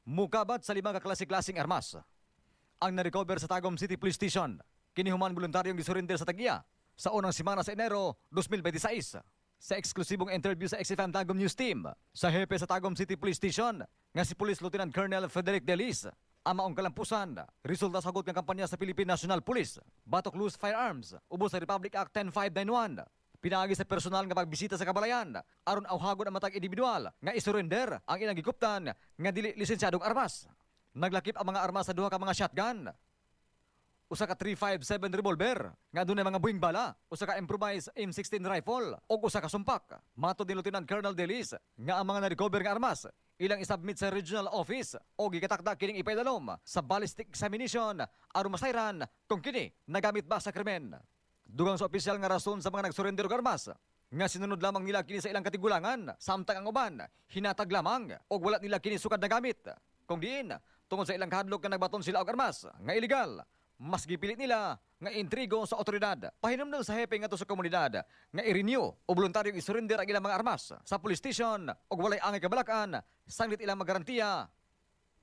Mukabat sa lima ka klase-klaseng armas ang na-recover sa Tagum City Police Station. Kini human voluntaryong gisurrender sa tag-iya sa unang semana sa Enero 2026. Sa eksklusibong interview sa XFM Tagum News Team, sa hepe sa Tagum City Police Station nga si Police Lieutenant Colonel Frederick Delis, ang maong kalampusan resulta sa hugot nga kampanya sa Philippine National Police, Batok Loose Firearms, ubos sa Republic Act 10591. Pinaagi sa personal nga pagbisita sa kabalayan aron awhagon ang matag individual nga isurrender ang ilang gikuptan nga dili lisensyadong armas. Naglakip ang mga armas sa duha ka mga shotgun, usa ka 357 revolver nga adunay mga buhing bala, usa ka improvised M16 rifle ug usa ka sumpak. Matod ni Lieutenant Colonel Delis nga ang mga na-recover nga armas ilang isubmit sa regional office o gikatakda kining ipaidalom sa ballistic examination aron masayran kung kini nagamit ba sa krimen. Dugang sa opisyal nga rason sa mga nagsurrender og armas nga sinunod lamang nila kini sa ilang katigulangan, samtang ang uban hinatag lamang og wala nila kini sukad na gamit. Kung diin tungod sa ilang kahadlok nga nagbaton sila og armas nga illegal, mas gipilit nila nga intrigo sa otoridad. Pahinumdom sa hepe ngadto sa komunidad nga i-renew o voluntaryong isurrender ang ilang mga armas sa police station og walay angay kabalakan sanglit ilang magarantiya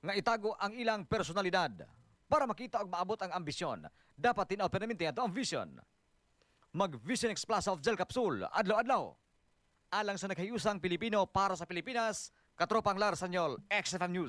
nga itago ang ilang personalidad. Para makita og maabot ang ambisyon, dapat tin-aw permanente ato ang vision. Mag Vision X Plus of Gel Capsule, adlaw-adlaw. Alang sa naghiusang Pilipino para sa Pilipinas, Katropang Lar Sanyol, XFM News.